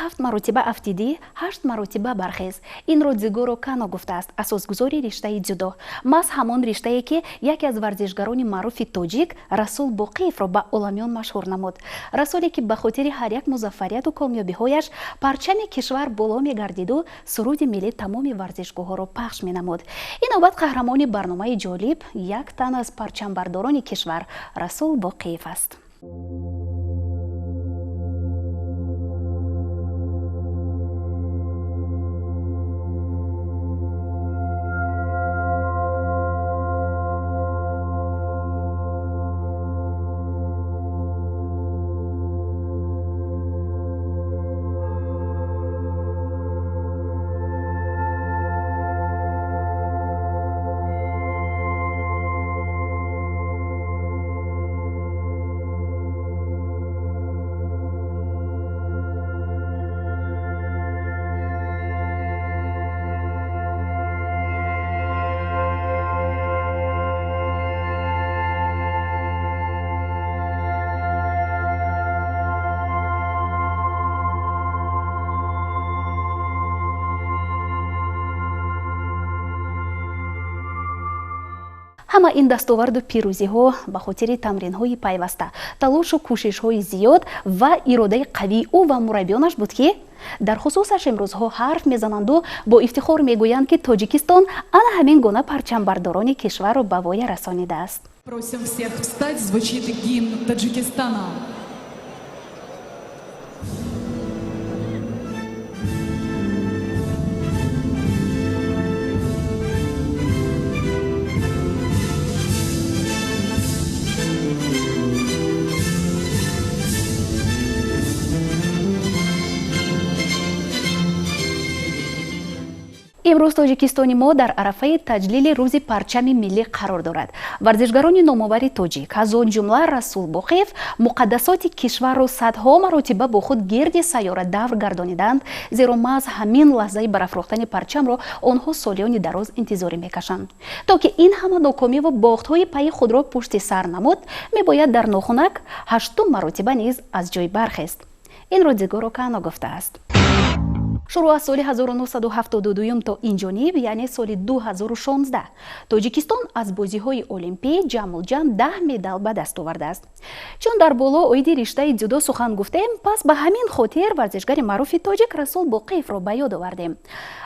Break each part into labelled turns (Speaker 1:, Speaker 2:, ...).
Speaker 1: Ҳафт маротиба афтидӣ, ҳашт маротиба бархез. Инро Дзигоро Кано гуфтааст, асосгузори риштаи дзюдо. Маҳз ҳамон риштае, ки яке аз варзишгарони маъруфи тоҷик Расул Боқиевро ба оламиён машҳур намуд. Расуле, ки ба хотири ҳар як музаффарияту комёбиҳояш парчами кишвар боло мегардиду суруди миллӣ тамоми варзишгоҳҳоро пахш менамуд. Ин навбат қаҳрамони барномаи ҷолиб як тан аз парчамбардорони кишвар Расул Боқиев аст. Ҳама ин дастоварду пирӯзиҳо ба хотири тамринҳои пайваста, талошу кӯшишҳои зиёд ва иродаи қавии ӯ ва мураббиёнаш буд, ки дар хусусаш имрӯзҳо ҳарф мезананду бо ифтихор мегӯянд, ки Тоҷикистон ана ҳамин гуна парчамбардорони кишварро ба воя расонидааст.
Speaker 2: Просим всех встать, звучит гимн Таджикистана.
Speaker 1: Имрӯз Тоҷикистони мо дар арафаи таҷлили Рӯзи парчами миллӣ қарор дорад. Варзишгарони номовари тоҷик, аз он ҷумла Расул Боқиев, муқаддасоти кишварро садҳо маротиба бо худ гирди сайёра давр гардониданд, зеро маҳз ҳамин лаҳзаи барафрохтани парчамро онҳо солиёни дароз интизорӣ мекашанд. То ки ин ҳама нокомиву бохтҳои пайи худро пушти сар намуд, мебояд дар нохунак ҳаштум маротиба низ аз ҷой бархест. Инро Дзигоро Кано гуфтааст. Шурӯъ аз соли 1972 то инҷониб, яъне соли 2016, Тоҷикистон аз бозиҳои олимпӣ ҷамъулҷамъ 10 медал ба даст овардааст. Чун дар боло оиди риштаи дзюдо сухан гуфтем, пас ба ҳамин хотир варзишгари маъруфи тоҷик Расул Боқиевро ба ёд овардем.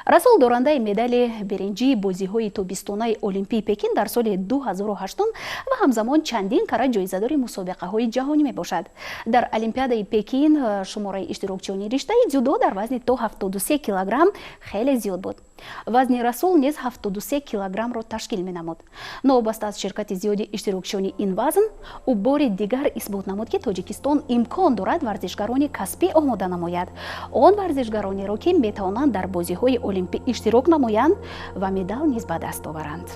Speaker 1: Расул дорандаи медали биринҷии бозиҳои тобистонаи олимпии Пекин дар соли 2008 ва ҳамзамон чандин кара ҷоизадори мусобиқаҳои ҷаҳонӣ мебошад. Дар Олимпиадаи Пекин шумораи иштирокчиёни риштаи дзюдо дар вазни то 73 килограмм хеле зиёд буд. Вазни Расул низ 73 килограммро ташкил менамуд. Новобаста аз ширкати зиёди иштирокчиёни ин вазн, ӯ бори дигар исбот намуд, ки Тоҷикистон имкон дорад варзишгарони касбӣ омода намояд, он варзишгаронеро, ки метавонанд дар бозиҳои олимпӣ иштирок намоянд ва медал низ ба даст оваранд.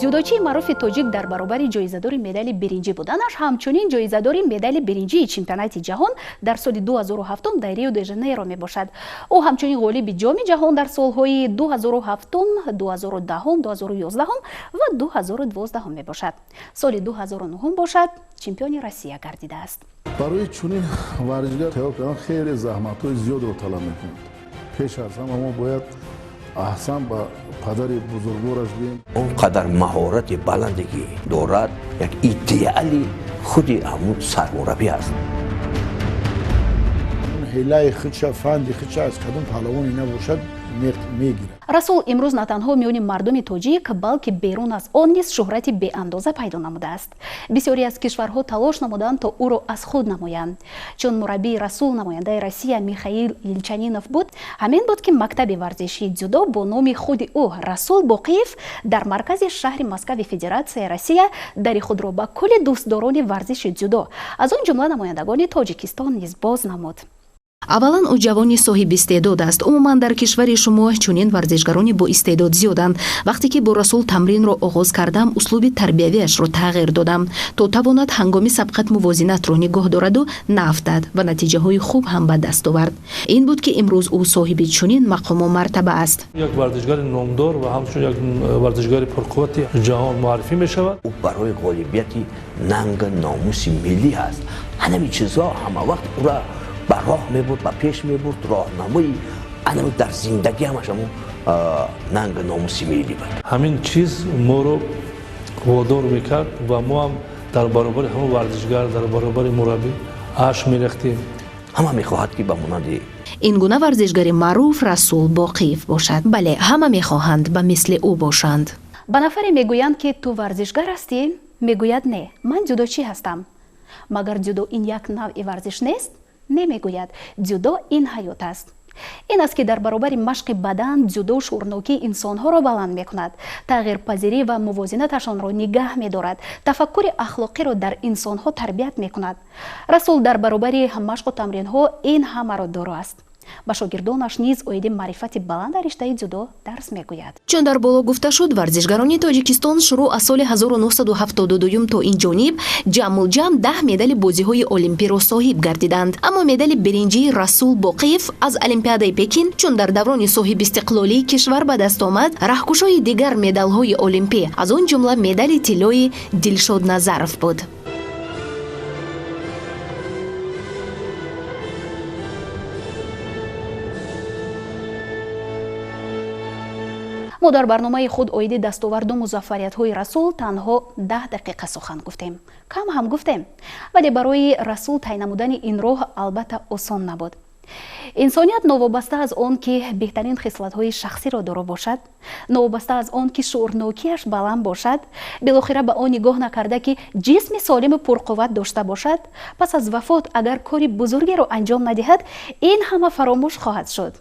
Speaker 1: Дзюдочии маъруфи тоҷик дар баробари ҷоизадори медали биринҷӣ буданаш, ҳамчунин ҷоизадори медали биринҷии чемпионати ҷаҳон дар соли 2007 дар Рио де Жанейро мебошад. Ӯ ҳамчунин ғолиби Ҷоми ҷаҳон дар солҳои 2007, 2010, 2011 ва 2012 мебошад. Соли 2009 бошад, чемпиони Россия гардидааст.
Speaker 3: Барои чунин варзишгар тайёр кардан хеле заҳматҳои зиёдро талаб мекунад. Пеш аз ҳама мо бояд аҳсан ба падари бузургвораш гӯем.
Speaker 4: Он қадар маҳорати баланде ки дорад, як идеали худи ҳамун сармураббӣ аст.
Speaker 5: Ҳилаи худша, фанди худша аз кадом паҳлавоне набошад, мегирад.
Speaker 1: Расул имрӯз на танҳо миёни мардуми тоҷик, балки берун аз он низ шӯҳрати беандоза пайдо намудааст. Бисёре аз кишварҳо талош намуданд, то ӯро аз худ намоянд. Чун мураббии Расул намояндаи Россия Михаил Елчанинов буд, ҳамин буд, ки мактаби варзишии дзюдо бо номи худи ӯ, Расул Боқиев, дар маркази шаҳри Москави Федератсияи Россия дари худро ба кулли дӯстдорони варзиши дзюдо, аз он ҷумла намояндагони Тоҷикистон низ боз намуд.
Speaker 6: Аввалан, ӯ ҷавони соҳибистеъдод аст. Умуман, дар кишвари шумо чунин варзишгарони боистеъдод зиёданд. Вақте ки бо Расул тамринро оғоз кардам, услуби тарбиявиашро тағйир додам, то тавонад ҳангоми сабқат мувозинатро нигоҳ дораду наафтад ва натиҷаҳои хуб ҳам ба даст овард. Ин буд, ки имрӯз ӯ соҳиби чунин мақому мартаба аст.
Speaker 7: Як варзишгари номдор ва ҳамчун як варзишгари пурқуввати ҷаҳон муаррифӣ мешавад.
Speaker 4: Ӯ барои ғолибияти нанга номуси миллӣ ҳаст. Ҳанами чизҳо ҳама вақт ӯра ба роҳ мебурд, ба пеш мебурд, роҳнамои анами дар зиндагӣ ҳамаш ҳамун нанга номуси миллӣ буд.
Speaker 7: Ҳамин чиз моро водор мекард ва мо ҳам дар баробари ҳамон варзишгар, дар баробари мураббӣ ашк мерехтем.
Speaker 4: Ҳама мехоҳад, ки ба монанди
Speaker 6: ин гуна варзишгари маъруф Расул Боқиев бошад. Бале, ҳама мехоҳанд ба мисли ӯ бошанд.
Speaker 1: Ба нафаре мегӯянд, ки ту варзишгар ҳастӣ? Мегӯяд: не, ман дзюдочӣ ҳастам. Магар дзюдо ин як навъи варзиш нест? Не, мегӯяд, дзюдо ин ҳаёт аст. Ин аст, ки дар баробари машқи бадан дзюдо шуурнокии инсонҳоро баланд мекунад, тағйирпазирӣ ва мувозинаташонро нигаҳ медорад, тафаккури ахлоқиро дар инсонҳо тарбият мекунад. Расул дар баробари машқу тамринҳо ин ҳамаро доро аст. Ба шогирдонаш низ оиди маърифати баланд дар риштаи дзюдо дарс мегӯяд.
Speaker 6: Чун дар боло гуфта шуд, варзишгарони Тоҷикистон шурӯъ аз соли 1972 то ин ҷониб ҷамъулҷамъ 10 медали бозиҳои олимпиро соҳиб гардиданд. Аммо медали биринҷии Расул Боқиев аз Олимпиадаи Пекин, чун дар даврони соҳибистиқлолии кишвар ба даст омад, раҳкушои дигар медалҳои олимпӣ, аз он ҷумла медали тиллои Дилшод Назаров буд.
Speaker 1: Мо дар барномаи худ оиди дастоварду музаффариятҳои Расул танҳо 10 дақиқа сухан гуфтем. Кам ҳам гуфтем, вале барои Расул тай намудани ин роҳ албатта осон набуд. Инсоният новобаста аз он ки беҳтарин хислатҳои шахсиро доро бошад, новобаста аз он ки шуурнокиаш баланд бошад, билохира ба он нигоҳ накарда, ки ҷисми солиму пурқувват дошта бошад, пас аз вафот агар кори бузургеро анҷом надиҳад, ин ҳама фаромӯш хоҳад шуд.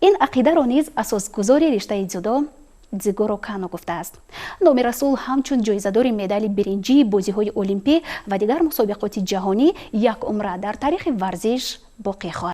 Speaker 1: Ин ақидаро низ асосгузори риштаи дзюдо Дзигоро Кано гуфтааст. Номи Расул ҳамчун ҷоизадори медали биринҷии бозиҳои олимпӣ ва дигар мусобиқоти ҷаҳонӣ як умра дар таърихи варзиш боқӣ хоҳад.